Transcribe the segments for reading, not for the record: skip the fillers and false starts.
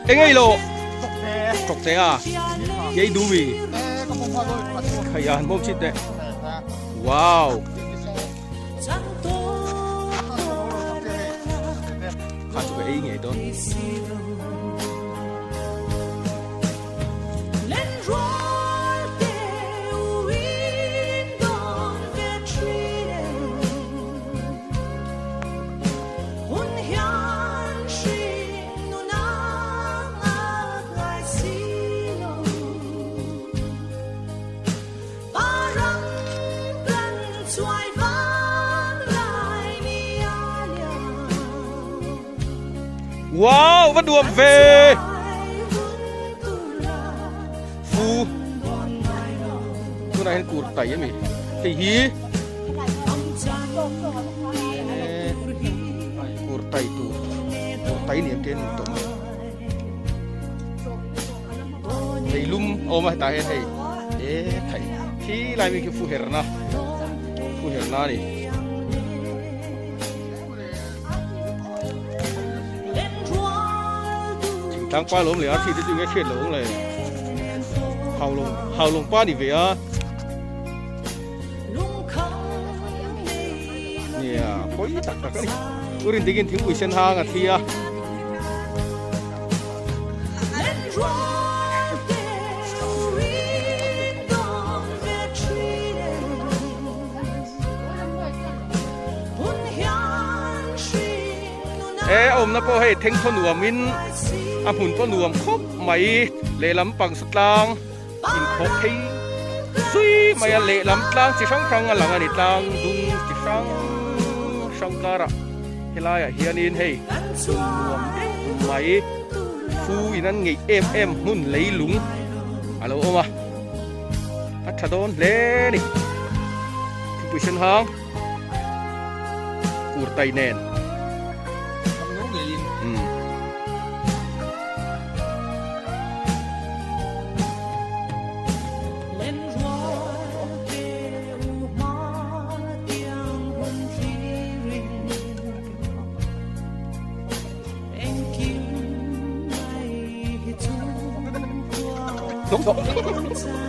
Eng ei lo? Ṭawk te a. Ki ei duh mi? Khai a han bawm chhin teh. Wow! Kha chu ka ei ngei dawn. Wow, va nuam ve! Fu tunah hian kur tai a mi hei hi kur tai tur kur tai ni ang te an tawm hei lum a awm a hetah hian hei e khai khi lai mi khi fu herna fu herna a ni. Thingtlang pa lawm leh a thi te chu nge hriat lo ang le haulawng haulawng pa ni ve a nia pawi tak tak a ni urin dikin thingpui sen hang a thi a. He a awmna pawh hei thengthaw nuamin a hmun pawh nuam khawp mai lehlam pang tlang inkhawh phei zui mai a lehlam tlang chi hrang hrang a lang a ni tlang dung chi hrang hrang karah helaiah hianin hei hmun nuam deuh mai fu in an ngeih em em hmun leilung a lo awm a. A tha dawn hle ni. Thingpui sen hang kur tai nen.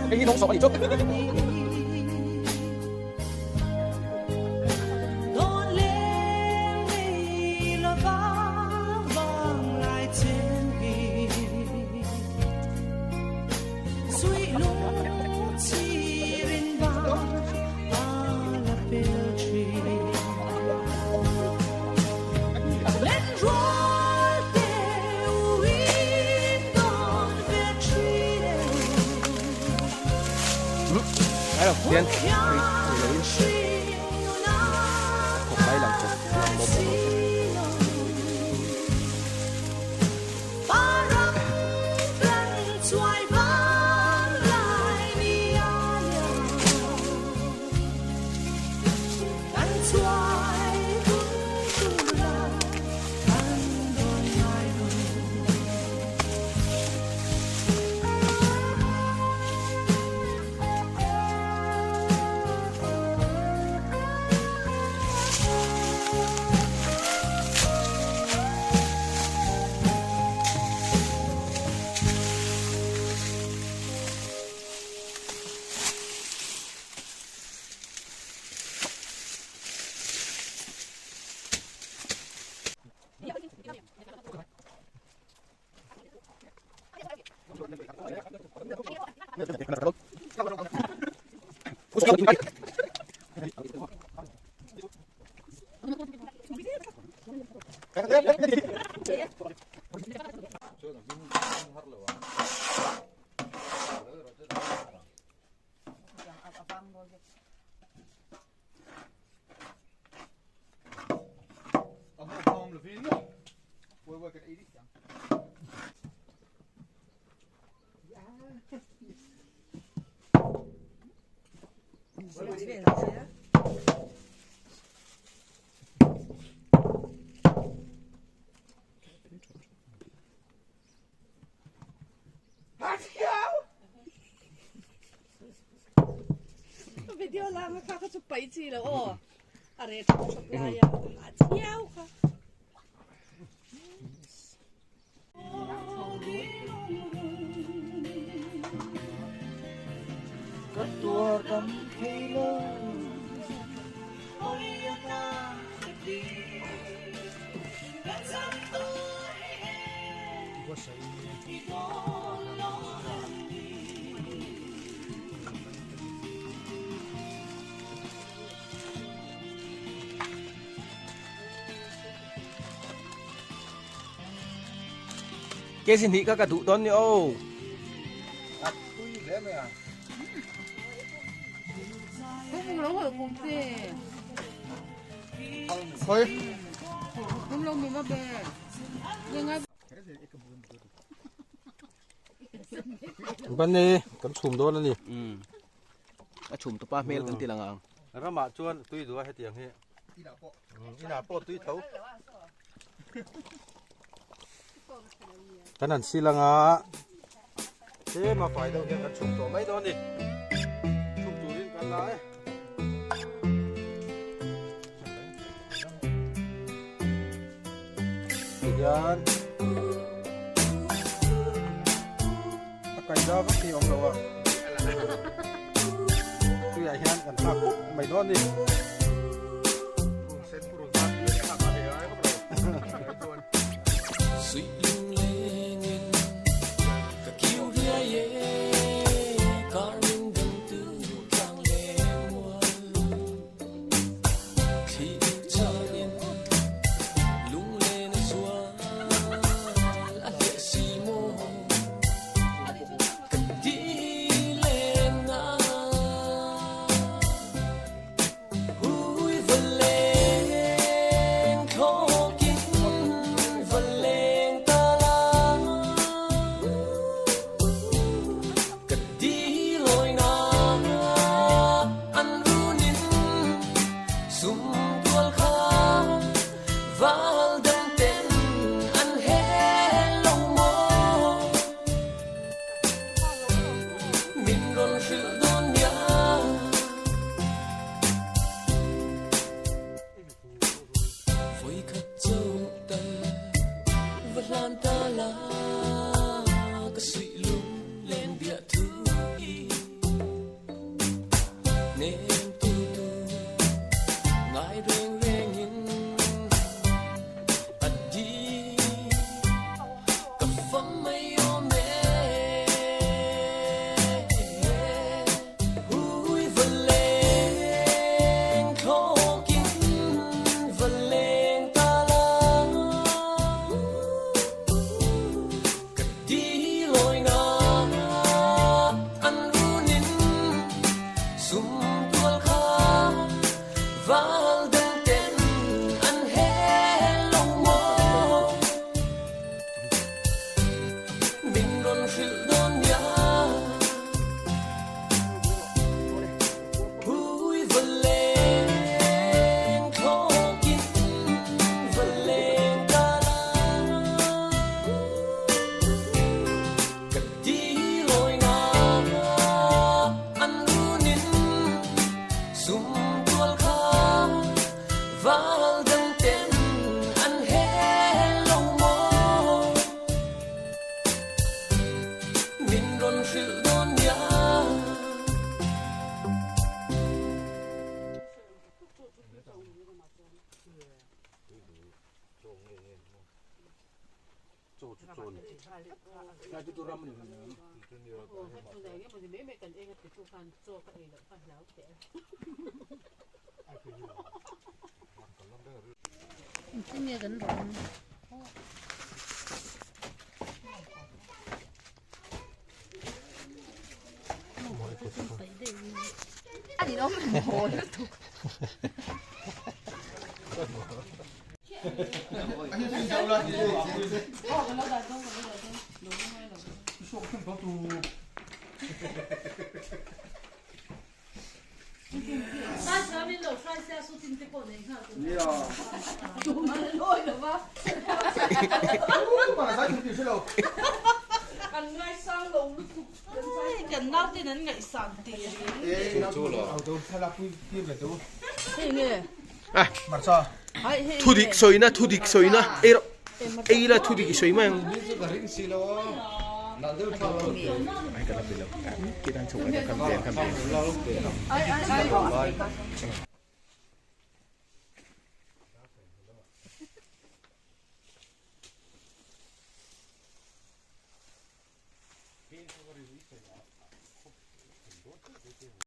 Hei hi nung sawh a nih chu. Hian thawk lai lang thawk lang bawk bawk rawh se. Video lama kha kha chu pai chi lo aw a re thap thap lai a a chiau kha. Ka tuar dam thei lo Ke sin hi ka ka duh dawn ni aw. A tui hle mai a. Khoi. Ban e kan chhum dawn a ni. A chhum tupa hmel kan ti lang ang. Ramah chuan tui duh a hetiang hi. Inah pawh tui tho. Kan han sil anga tlem a fai deuh hian kan chhum tawh mai dawn a ni. Chhum turin kan la e. Tihian a kaida vak hi a awm lo a. Tuiah hian kan thlak pawp mai dawn a ni. Thudik sawina thudik sawina ei rawh. Ei la thu dik i sawi mai ang. Ai ka la pe lo. Ti dan chho kan kan pe kan pe.